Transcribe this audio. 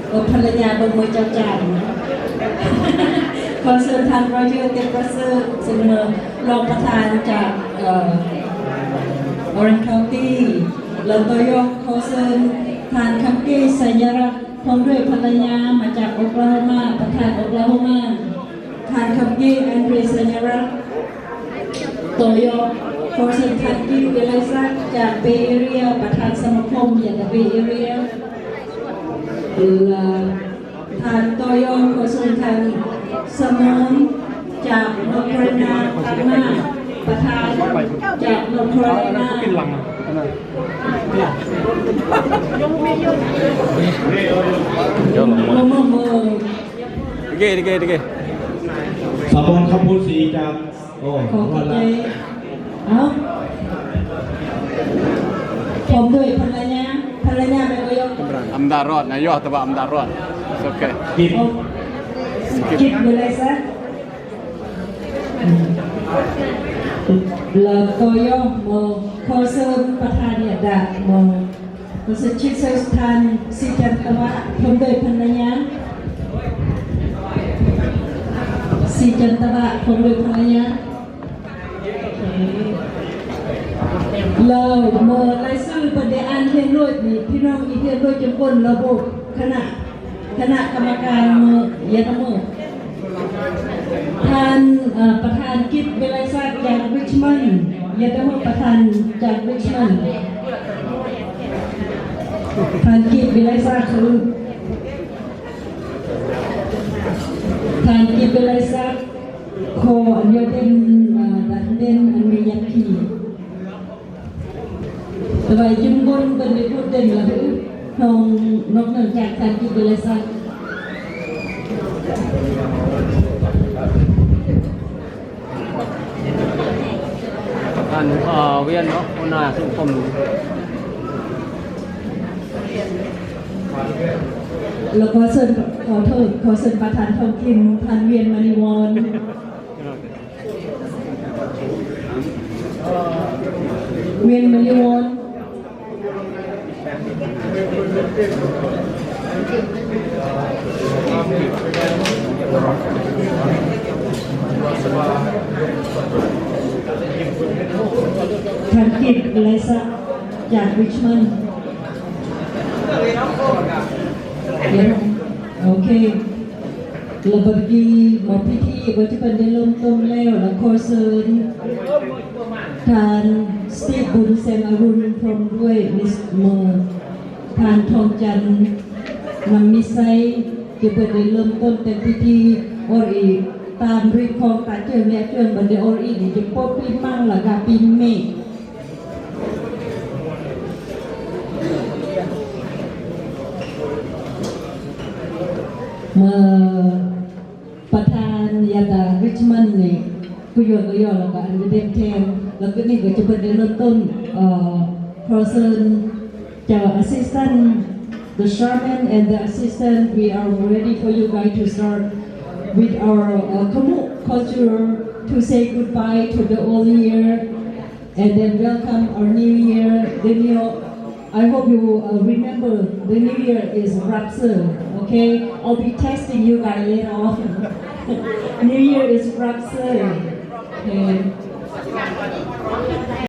ເອີ ພັນລະຍາເບິ່ງເມີເຈົ້າຈານ. ຂໍເຊີນທ່ານ Roger ເຕັມປະເສີດ ເຊິ່ງເປັນຮອງປະທານຈາກ ເອີ Orange County ແລະ ຕໍ່ຢອກ ຂໍເຊີນທ່ານ ຄຳເກດ ໄຊຍະລັດ ພ້ອມດ້ວຍພັນລະຍາ ມາຈາກໂອກລາໂຮມາ ປະທານໂອກລາໂຮມາ ທ່ານ ຄຳເກດ ແອນເດຣ ໄຊຍະລັດ. ຕໍ່ຢອກ ຂໍເຊີນທ່ານ ກິດ ວິໄລສັກ ຈາກ Bay Area ປະທານສະມາຄົມ Yada Bay Area ແລະ ທ່ານຕໍ່ຢອກ ຂໍເຊີນທ່ານ ສະໂມນ ຈາກ North Carolina ຕາມມາ ປະທານຈາກ North Carolina. ໂອເຄ ໂອເຄ ໂອເຄ ສະໂມນ ຄຳພູສີ ຈາກ ໂອ້ ຂໍຂອບໃຈ. ເອົ້າ ພ້ອມດ້ວຍພັນລະຍາ ພັນລະຍາແມ່ນບໍ່ຢອກ? ອຳດາຣອດນະ ຢອກ ແຕ່ວ່າອຳດາຣອດ. ໂອເຄ ກິດ ກິດ ວິໄລສັກ ແລ້ວກໍຢອກ ເອີ ຂໍເຊີນປະທານ Yada ເອີ ຂໍເຊີນທ່ານ ສີຈັນຕະວະ ພ້ອມດ້ວຍພັນລະຍາ ສີຈັນຕະວະ ພ້ອມດ້ວຍພັນລະຍາ. ແລ້ວເມື່ອລາຍຊື່ເພິ່ນໄດ້ອ່ານຮຽບຮ້ອຍນີ້ ພີ່ນ້ອງອີກຮຽບຮ້ອຍຈັກຄົນ ລະບົບຄະນະ ຄະນະກຳມະການເມື່ອ Yada ເມື່ອ ທ່ານ ເອີ ປະທານກິດ ວິໄລສັກ ຈາກ Richmond Yada ເມື່ອ ປະທານຈາກ Richmond ທ່ານກິດ ວິໄລສັກ ທ່ານກິດ ວິໄລສັກ ຂໍອະນຸຍາດເປັນ ເອີ ດັນເດັ່ນ ອັນມີຍັກຄີ ແຕ່ວ່າຈຸມບົນເປັນໄດ້ພູດເດັ່ນລະ ນອກເໜືອຈາກທ່ານກິດ ວິໄລສັກ. ທ່ານ ເອີ ວຽນເນາະ ຫົວໜ້າສັງຄົມ ແລ້ວກໍເຊີນ ຂໍໂທດ ຂໍເຊີນປະທານທ້ອງຖິ່ນ ທ່ານ ວຽນ ມະນີວອນ ວຽນ ມະນີວອນ. ທ່ານກິດ ໄລສະ ຈາກ Richmond. ໂອເຄ ແລ້ວບັດນີ້ ເມື່ອພິທີກໍຈະເປັນໄດ້ເລີ່ມຕົ້ນແລ້ວ ແລ້ວຂໍເຊີນ ທ່ານ ສະຕິບບຸນ ແສງອະລຸນ ພ້ອມດ້ວຍ ມິສເມີ ທ່ານ ທອງຈັນ ນຳມີໄຊ ຈະເປີດໄດ້ເລີ່ມຕົ້ນແຕ່ພິທີ ອອນອີ ຕາມຣີດຄອງຕາເຈີແນວເຄື່ອງ ບັນດາອອນອີນີ້ຈະປົດປີມັງ ແລ້ວກະປີເມກ ເມື່ອ ປະທານ Yada Richmond ນີ້ ກໍຢອກກໍຢອກ ແລ້ວກໍອັນເດັບແທນ ແລ້ວກໍນີ້ກໍຈະເປີດໄດ້ເລີ່ມຕົ້ນ ເອີ ຂໍເຊີນ ເຈົ້າ assistant, the chairman and the assistant, we are ready for you guys to start with our, uh, Khamuk culture to say goodbye to the old year. And then welcome our new year, the new, I hope you, uh, remember the new year is Rapture, okay? I'll be testing you guys later on. New year is Rapture, okay?